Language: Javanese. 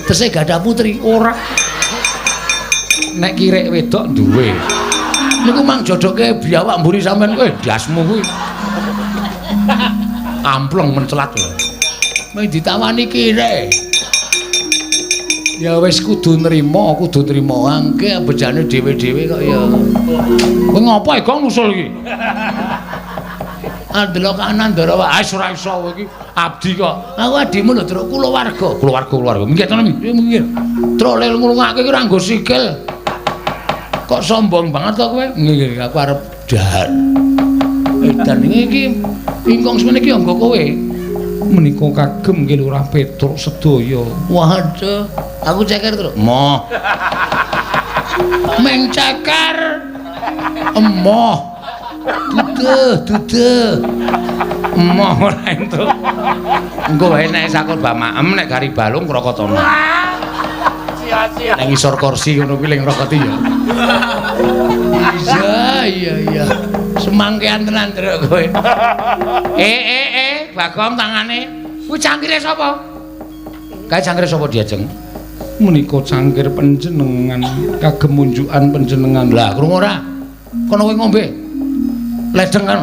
Tesih gadah putri? Ora. Nek kirek wedok duwe. Niku mang jodoke biawak mburi sampean kowe ndasmu kuwi. Ampleng mencelat lho. Mung ditawani kirek. Ya wis kudu nrima, kudu nrima. Mangke bejane dhewe-dhewe kok ya. Kowe ngopo e Gong nusul iki? Andelok kanan ndara wae. Ah ora iso kowe iki abdi kok. Aku adimu lho, Truk, kulawarga. Keluarga keluarga. Minggir to minggir. Truk lel nglungake ki ora nggo sikil. Kok sombong banget to kowe? Nggih, aku arep dahar. Edan iki ingkung semene iki nggo kowe. Menika kagem nggih Lurah Petruk sedaya. Waduh, aku ceker, Truk. Moh. Meng ceker. Emoh. Duduh, duduh. Emoh ora entuk. Engko wae nek sakur bamaem nek gari balung krokotono. Sia-sia. Nek ngisor kursi ngono kuwi ling ngrokoti ya. Iya, iya, iya. Semangkean tenan, Truk, kowe. Eh eh eh, Bagong tangane. Kuwi cangkire sapa? Kae cangkire sapa diajeng? Menika cangkir panjenengan, kagem munjukan panjenengan. Lah, krungu ora? Kono kowe ngombe. Ledeng kan.